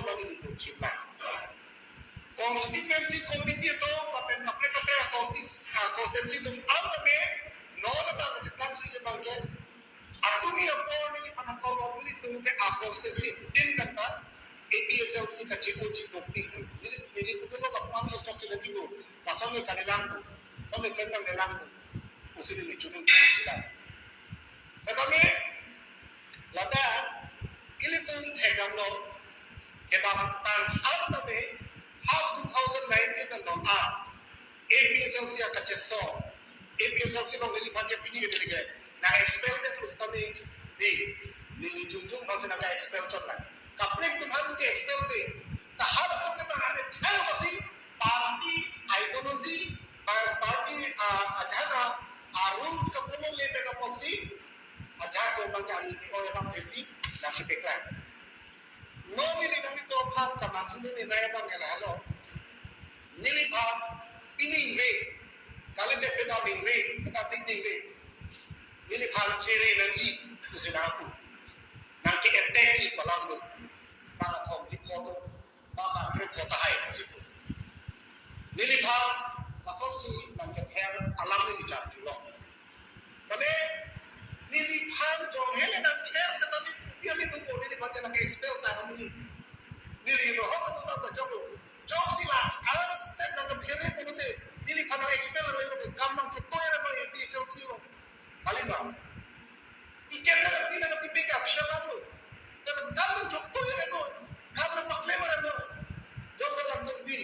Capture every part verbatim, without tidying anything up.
Nelitum chiplang. Constituency committee atum lapen kaprek kaprek consti-, ah, constituency atum an tame non abang kachiplang suji abang ke atum apor neliphan nangkok lo, nelitum ke a constituency tin kata A P H L C kachi-o chidopik. Neli, neli kutulo lapuan lo chok chida chibu. Lasong ni kanilang bu. Song ni kanilang bu. Usi neli chuning kanilang. Setame ladak ilitum thekdamlo, kedamtang an tame ha two thousand nineteen nang dong a A P H L C akachesong, A P H L C along neliphan ke pini ke neli ke nang expel det lo setame di, neli jongjong bangsi nang expel chot lang. Kaprek atum aphan ke expel de. Ta halatum ke bang ame thang bangsi party ideology, par-, party, ah, ajahak a, ah, rules kapulo le pen apotsi ajahak atum abang ke ami ke-oi alam desi nang sipeklang. Non neli nanglitum aphan kamanghu neli nai abang ke lahelo. Neliphan pining ve, kalite peta ning ve, peta tik ning ve. Neliphan chere nangji pusi nangpu. Nang ke-attack-ji pu alam do. Bang athom di photo, bang bang kre photo hai pusi pu. Neliphan lasonsi nang kether alam neli cham chulo. Mane neliphan jong hele nang kether setame pi nelitum ko neliphan ke nang ke-expel ta kami. Neli no ho to ta jok. Joksi la, alam set nang kephere pokite neliphan nang expel nang lelo ke kam nang chotoi re no A P H L C lo. Kali bang. Iken nang pi nang pi bek apsha lam lo. Tata kam nang chotoi re no. Kam nang pakle re no. Jokse lam tum di.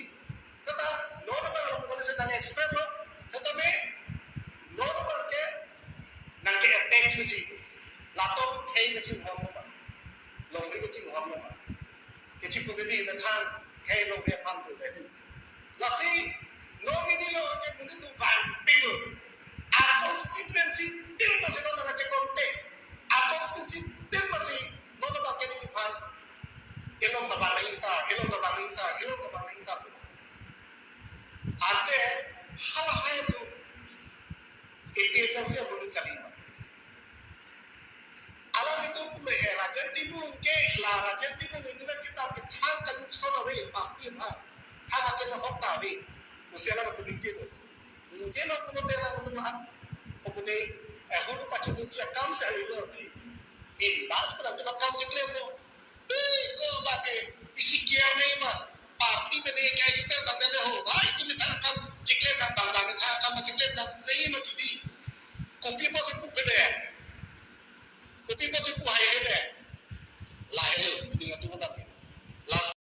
Seta non abang alam kali se nang expel lo. Setame non abang ke nang ke-attack chuji. Latum khei kachinghon ma, longri kachinghon ma. Kachipu ke di methang khei longri aphan pu ke di. Lasi non neli lo ke muni tu vang pilo. A constituency tin bangsi non nang chekok te. A constituency tin bangsi non abang ke neliphan. Ilong tabang nang isar, ilong tabang nang isar, ilong tabang nang isar. Ante halahai atum A P H L C amonit kali ma. Alanglitum pulo he Rajen Timung ke, la Rajen Timung inutvet kita ke thang kalukson ave, party ma. Thang aken ahok ta ave. Pusi alanglitum ningje lo. Ningje lo pulote alanglitum an. Kopune, eh, huru pachu tu chia kam se ave lo di. Bindas pada tu kam chikle lo. Pi ko lake.